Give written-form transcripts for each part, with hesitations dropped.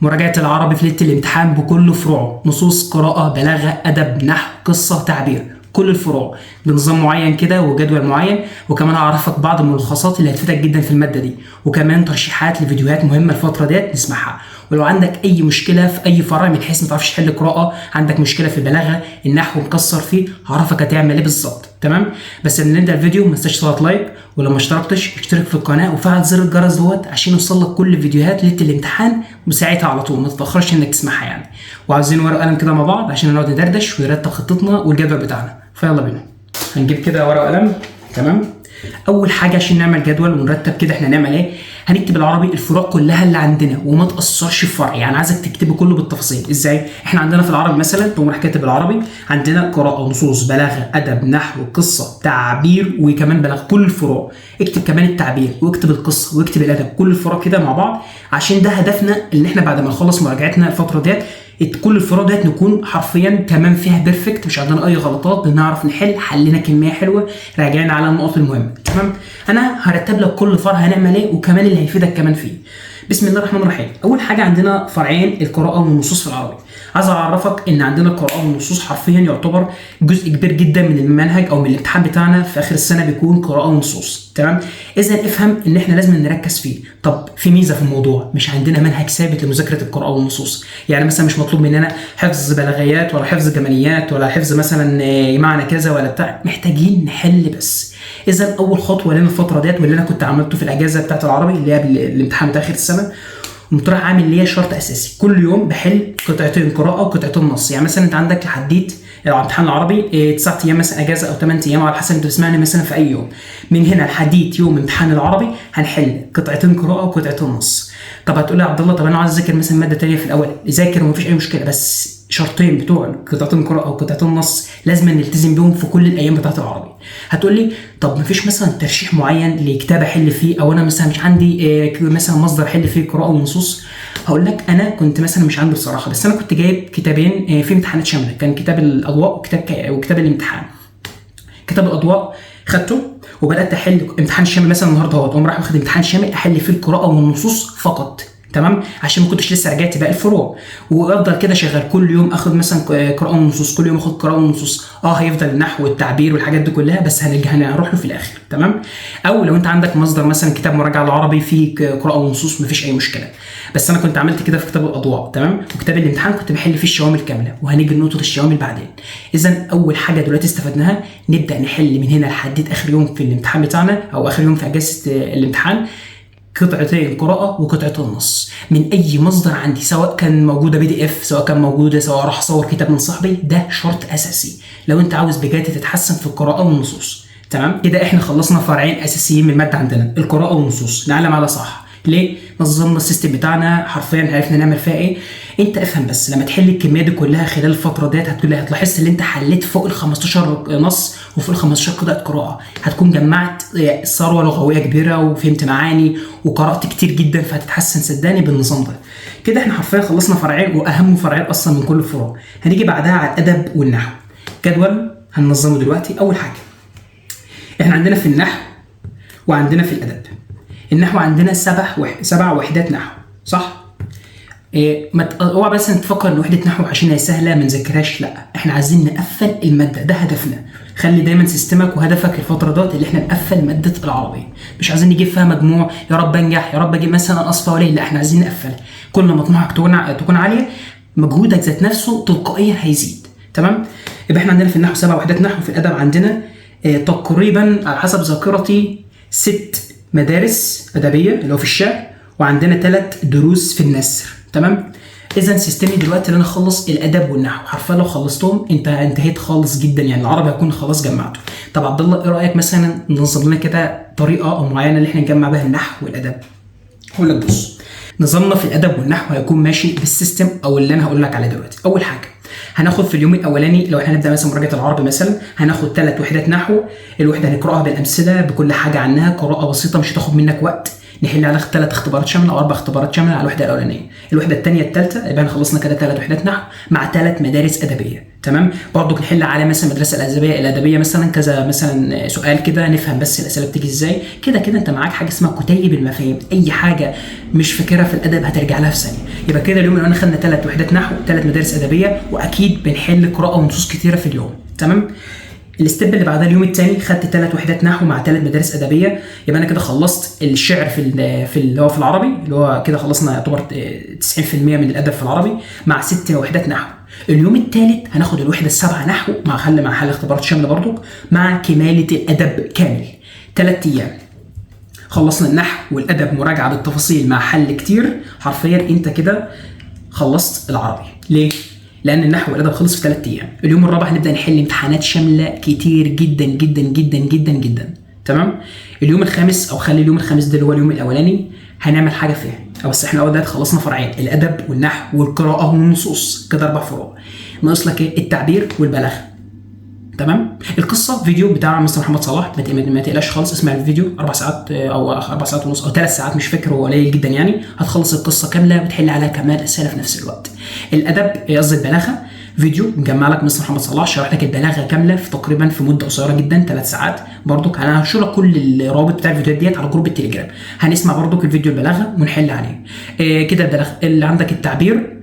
مراجعة العربي في ليلة الامتحان بكل فروعه، نصوص، قراءة، بلاغة، أدب، نحو، قصة، تعبير، كل الفروع بنظام معين كده وجدول معين. وكمان هعرفك بعض الملخصات اللي هتفيدك جدا في المادة دي، وكمان ترشيحات لفيديوهات مهمة الفترة ديت نسمعها. ولو عندك أي مشكلة في أي فرع من حيث ما تعرفش تحل قراءة، عندك مشكلة في البلاغة، النحو مكسر فيه، هعرفك هتعمل إيه بالظبط. تمام؟ بس قبل ما نبدأ الفيديو ما تنساش تضغط like، ولو ما اشتركتش اشترك في القناة وفعل زر الجرس دوت عشان يوصلك كل فيديوهات ليلة الامتحان وساعتها على طول، ما تتأخرش انك تسمعها يعني. وعاوزين ورقة وقلم كده مع بعض عشان نقعد ندردش ونرتب خطتنا والجدول بتاعنا. فيلا بينا، هنجيب كده ورقة وقلم. تمام؟ اول حاجة عشان نعمل جدول ونرتب كده احنا هنعمل ايه، هنكتب العربي الفروع كلها اللي عندنا وما تاثرش في فرع، يعني عايزك تكتبه كله بالتفاصيل. ازاي؟ احنا عندنا في العربي مثلا تقوم رايح كاتب العربي عندنا قراءة، نصوص، بلاغه، ادب، نحو، قصة، تعبير، وكمان بلاغه، كل الفروع. اكتب كمان التعبير واكتب القصة واكتب الادب، كل الفروع كده مع بعض، عشان ده هدفنا ان احنا بعد ما نخلص مراجعتنا الفترة ديت كل الفروع ديت نكون حرفيا تمام فيها perfect، مش عندنا اي غلطات، بنعرف نحل، حلينا كمية حلوة، راجعنا على النقط المهمة. تمام؟ انا هرتب لك كل فرع هنعمل ايه وكمان اللي هيفيدك كمان فيه. بسم الله الرحمن الرحيم. اول حاجة عندنا فرعين، القراءة والنصوص في العربي. عايز اعرفك ان عندنا القراءة والنصوص حرفيا يعتبر جزء كبير جدا من المنهج او من الامتحان بتاعنا في اخر السنة بيكون قراءة ونصوص. تمام؟ اذا افهم ان احنا لازم نركز فيه. طب في ميزة في الموضوع، مش عندنا منهج ثابت لمذاكره القراءة والنصوص، يعني مثلا مش مطلوب مننا حفظ بلاغيات ولا حفظ جماليات ولا حفظ مثلا معنى كذا ولا بتاع، محتاجين نحل بس. اذا اول خطوة لنا الفترة ديت واللي انا كنت عملته في الاجازة بتاعت العربي اللي هي قبل الامتحان بتاع اخر السنة، قمت رايح عامل ليا شرط اساسي، كل يوم بحل قطعتين قراءة وقطعتين نص. يعني مثلا انت عندك لحديت الامتحان العربي 9 ايام مثلا اجازه او 8 ايام على حسب انت بتسمعني مثلا في اي يوم، من هنا لحديت يوم امتحان العربي هنحل قطعتين قراءة وقطعتين نص. طب هتقول لي يا عبد الله طب انا عايز اذاكر مثلا مادة ثانية في الاول، ذاكر ومفيش اي مشكلة، بس شرطين بتوع قطعتين قراءة وقطعتين نص لازم نلتزم بيهم في كل الايام بتاعت العربي. هتقول لي طب مفيش مثلا ترشيح معين لكتاب احل فيه، او انا مثلا مش عندي مثلا مصدر احل فيه قراءة ونصوص؟ هقول لك انا كنت مثلا مش عندي بصراحة، بس انا كنت جايب كتابين في امتحانات شاملة، كان كتاب الاضواء وكتاب الامتحان. كتاب الاضواء خدته وبدات احل امتحان شامل مثلا النهارده اهوت، اقوم رايح واخد امتحان شامل احل فيه القراءة والنصوص فقط. تمام؟ عشان ما كنتش لسه رجعت باقي الفروع، وافضل كده شغال كل يوم اخد مثلا قراءة ونصوص، كل يوم اخد قراءة ونصوص. هيفضل النحو والتعبير والحاجات دي كلها، بس هنروح له في الاخر. تمام؟ او لو انت عندك مصدر مثلا كتاب مراجعه العربي فيه قراءة ونصوص مفيش اي مشكلة، بس انا كنت عملت كده في كتاب الاضواء. تمام؟ وكتاب الامتحان كنت بحل فيه الشوامل كاملة، وهنيجي لنقطة الشوامل بعدين. اذا اول حاجة دلوقتي استفدناها، نبدا نحل من هنا لحد اخر يوم في الامتحان بتاعنا او اخر يوم في اجازه الامتحان قطعتين قراءة وقطعتين نص من أي مصدر عندي، سواء كان موجودة PDF، سواء كان موجودة، سواء راح أصور كتاب من صاحبي، ده شرط أساسي لو أنت عاوز بجد تتحسن في القراءة والنصوص. تمام؟ كده إحنا خلصنا فرعين أساسيين من المادة عندنا، القراءة والنصوص، نعلم على صح. ليه؟ نظمنا ال system بتاعنا حرفيا، عرفنا نعمل فيها ايه. انت افهم بس لما تحل الكمية دي كلها خلال الفترة ديت هتلاحظ ان انت حليت فوق ال 15 نص وفوق ال 15 قطعه قراءة، هتكون جمعت ثروة لغوية كبيرة وفهمت معاني وقرات كتير جدا، فهتتحسن صدقني بالنظام ده. كده احنا حرفيا خلصنا فرعين واهم فرعين اصلا من كل الفروع. هنيجي بعدها على الادب والنحو. جدول هننظمه دلوقتي. اول حاجة احنا عندنا في النحو وعندنا في الادب. النحو عندنا سبع وحدات نحو، صح؟ إيه، ما اوعى بس تفكر ان وحده نحو عشان هي سهلة ما نذاكرهاش، لا، احنا عايزين نقفل المادة، ده هدفنا. خلي دايما system ك وهدفك الفترة دوت اللي احنا نقفل مادة العربية، مش عايزين نجيب فيها مجموع يا رب انجح يا رب اجيب مثلا اصفى ولا لا، احنا عايزين نقفلها. كل ما طموحك تكون عالية، مجهودك ذات نفسه تلقائيا هيزيد. تمام؟ يبقى احنا عندنا في النحو 7 وحدات نحو، في الادب عندنا تقريبا على حسب ذاكرتي 6 مدارس ادبية اللي هو في الشعر، وعندنا 3 دروس في النثر. تمام؟ اذا system ي دلوقتي ان انا اخلص الادب والنحو، حرفيا لو خلصتهم انت انتهيت خالص جدا، يعني العربي هكون خلاص جمعته. طب عبد الله ايه رايك مثلا ننظم لنا كده طريقه او معينة اللي احنا نجمع بها النحو والادب؟ هقول لك بص، نظامنا في الادب والنحو هيكون ماشي بال system او اللي انا هقول لك عليه دلوقتي. اول حاجة هناخد في اليوم الاولاني لو احنا هنبدا مثلا مراجعه العربي مثلا، هناخد 3 وحدات نحو. الوحدة هنقراها بالامثلة بكل حاجة عنها، قراءة بسيطة مش هتاخد منك وقت، نحل على 3 اختبارات شاملة او 4 اختبارات شاملة على الوحدة الاولانية. الوحدة الثانية الثالثة يبقى احنا خلصنا كده 3 وحدات نحو مع 3 مدارس ادبية. تمام؟ برضو نحل على مثلا المدرسة الادبية مثلا كذا مثلا سؤال كده، نفهم بس الاسئلة بتيجي ازاي. كده كده انت معاك حاجة اسمها كتيب المفاهيم، اي حاجة مش فاكرها في الادب هترجع لها في ثانية. يبقى كده اليوم الاولاني خدنا 3 وحدات نحو، 3 مدارس ادبية، واكيد بنحل قراءة ونصوص كتيرة في اليوم. تمام. ال step اللي بعدها اليوم الثاني خدت 3 وحدات نحو مع 3 مدارس ادبية، يبقى انا كده خلصت الشعر في اللي هو في العربي، اللي هو كده خلصنا يعتبر 90% من الادب في العربي مع 6 وحدات نحو. اليوم الثالث هناخد الوحدة السابعة نحو مع حل اختبارات شاملة برضو مع كماله الادب كامل. 3 ايام خلصنا النحو والادب مراجعه بالتفاصيل مع حل كتير. حرفيا انت كده خلصت العربي. ليه؟ لان النحو والادب خلص في 3 ايام. اليوم الرابع هنبدا نحل امتحانات شاملة كتير جدا جدا جدا جدا جدا. تمام. اليوم الخامس، او خلي اليوم الخامس ده اللي هو اليوم الاولاني، هنعمل حاجة فيها، او بس احنا اول ده خلصنا فرعين، الادب والنحو والقراءة والنصوص، كده 4 فروع. ناقص لك ايه؟ التعبير والبلاغة. تمام. القصة فيديو بتاع مستر محمد صلاح، ما تقلقش خالص، اسمع الفيديو 4 ساعات او 4 ساعات ونص او 3 ساعات مش فاكر، هو قليل جدا يعني. هتخلص القصة كاملة وتحل عليها كمان اسئلة في نفس الوقت. الادب قصدي البلاغة، فيديو مجمع لك مستر محمد صلاح شرح لك البلاغة كاملة في تقريبا في مده قصيرة جدا 3 ساعات برضك. انا هنشر لك كل الروابط بتاع الفيديوهات ديت على group التليجرام. هنسمع برضك الفيديو البلاغة ونحل عليه. كده البلاغة. اللي عندك التعبير،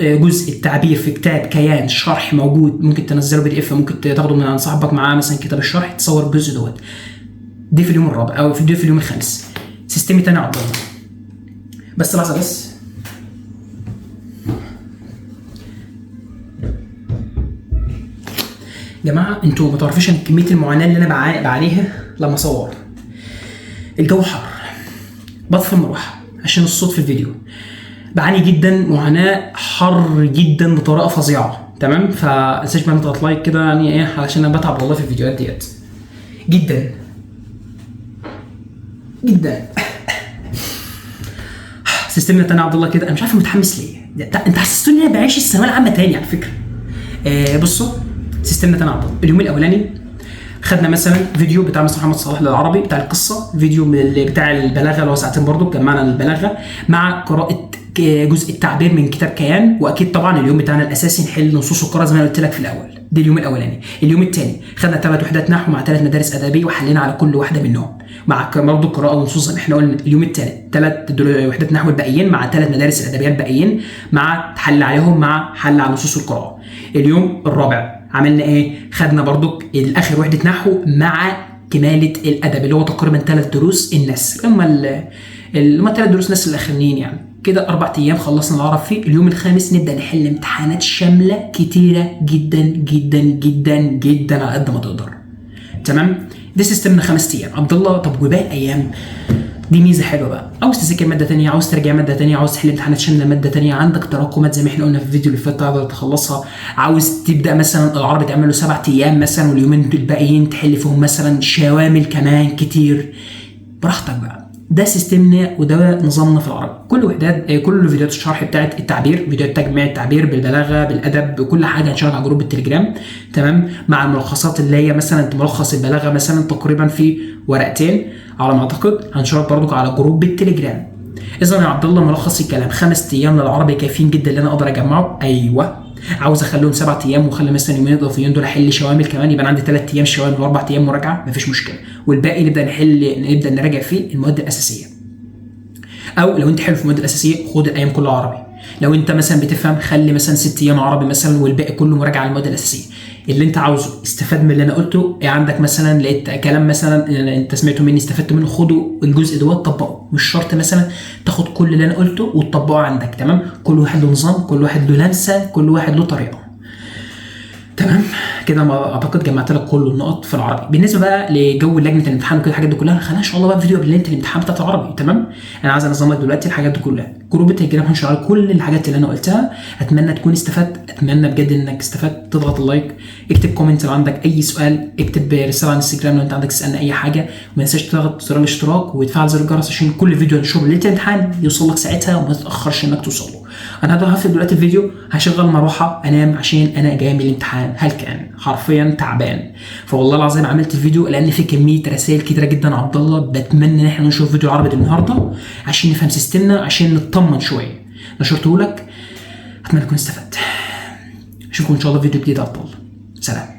جزء التعبير في كتاب كيان شرح موجود، ممكن تنزله PDF، ممكن تاخده من عند صاحبك معاه مثلا كتاب الشرح، تصور الجزء دوت. دي في اليوم الرابع او في اليوم الخامس. system ي تاني عبد الله، بس لحظة بس. جماعة انتوا ما تعرفوش كمية المعاناة اللي انا بعانيها لما اصور. الجو حر، بطفي المروحة عشان الصوت في الفيديو. بعاني جدا معاناة حر جدا بطريقة فظيعة. تمام. فمتنساش بقى تضغط like كده يعني ايه، علشان انا بتعب والله في الفيديوهات ديت جدا جدا. system نا تاني عبد الله كده، انا مش عارف متحمس ليه، انت حسستوني ان انا بعيش الثانوية العامة تاني على فكرة. بصوا system نا تاني عبد الله. اليوم الاولاني خدنا مثلا فيديو بتاع مستر محمد صلاح للعربي بتاع القصة، فيديو بتاع البلاغة اللي هو ساعتين برضو، جمعنا البلاغة مع قراءة جزء التعبير من كتاب كيان. واكيد طبعا اليوم بتاعنا الاساسي نحل نصوص القراءة زي ما قلت لك في الاول. ده اليوم الاولاني. اليوم الثاني خدنا 3 وحدات نحو مع 3 مدارس ادبية وحلينا على كل واحدة منهم مع برضه قراءة ونصوص زي ما احنا قلنا. اليوم الثالث 3 وحدات نحو الباقيين مع 3 مدارس الادبية الباقيين مع حل عليهم مع حل على نصوص القراءة. اليوم الرابع عملنا ايه؟ خدنا برضو الاخر وحده نحو مع كماله الادب اللي هو تقريبا 3 دروس النثر، هم 3 دروس نثر الاخرانيين يعني. كده 4 ايام خلصنا العرب فيه. اليوم الخامس نبدا نحل امتحانات شاملة كتيرة جدا جدا جدا جدا على قد ما تقدر. تمام. ده system نا 5 ايام. عبد الله طب وباقي الايام؟ دي ميزة حلوة بقى. عاوز تذاكر مادة ثانية، عاوز ترجع مادة ثانية، عاوز تحل امتحانات شاملة مادة ثانية، عندك تراكمات زي ما احنا قلنا في الفيديو اللي فات تقدر تخلصها. عاوز تبدا مثلا العربي تعمله 7 ايام مثلا واليومين الباقيين تحل فيهم مثلا شوامل كمان كتير، براحتك بقى. ده system نا وده نظامنا في العربي. كل وحدات، كل فيديوهات الشرح بتاعت التعبير، فيديوهات تجميع التعبير بالبلاغه بالادب، بكل حاجة هنشرحها على group التليجرام. تمام. مع الملخصات اللي هي مثلا ملخص البلاغة مثلا تقريبا في ورقتين على ما اعتقد، هنشرح برضك على group التليجرام. اذا يا عبد الله ملخص الكلام 5 ايام للعربي كافيين جدا اللي انا اقدر اجمعه. ايوه. عاوز اخليهم 7 ايام واخلي مثلا يومين اضافيين دول احل شوامل كمان، يبقى انا عندي 3 ايام شوامل و4 ايام مراجعه، مفيش مشكلة. والباقي نبدا نبدا نراجع فيه المواد الاساسية. او لو انت حلو في المواد الاساسية خد الايام كلها عربي. لو انت مثلا بتفهم خلي مثلا 6 ايام عربي مثلا والباقي كله مراجعه على المواد الاساسية. اللي انت عاوزه استفاد من اللي انا قلته. عندك مثلا لقيت كلام مثلا انت سمعته مني استفدت منه، خده الجزء دوت طبقه. مش شرط مثلا تاخد كل اللي انا قلته وتطبقه عندك. تمام. كل واحد له نظام، كل واحد له لمسه، كل واحد له طريقه. تمام كده. ما اعتقد جمعت لك كل النقط في العربي. بالنسبة بقى لجو لجنة الامتحان وكل الحاجات دي كلها، خلينا ان شاء الله بقى فيديو قبل ليلة الامتحان بتاعت العربي. تمام. انا عايز انظم لك دلوقتي الحاجات دي كلها. group التليجرام هنشرح لك كل الحاجات اللي انا قلتها. اتمنى تكون استفدت، اتمنى بجد انك استفدت. تضغط ال like، اكتب comment لو عندك اي سؤال، اكتب رسالة على الانستجرام لو انت عندك تسالني اي حاجة. وما تنساش تضغط زر الاشتراك وتفعل زر الجرس عشان كل فيديو هنشره ليلة الامتحان يوصل لك ساعتها وما تتاخرش انك توصل له. انا هقفل دلوقتي الفيديو، هشغل مروحة انام عشان انا جاي من الامتحان هلكان حرفيا تعبان. فوالله العظيم عملت الفيديو لان في كمية رسائل كتيرة جدا عبد الله. بتمنى ان احنا نشوف فيديو العربي النهارده عشان نفهم system نا، عشان نطمن شوية. نشرته لك، اتمنى تكون استفدت. اشوفكم ان شاء الله في فيديو جديد. عبد الله، سلام.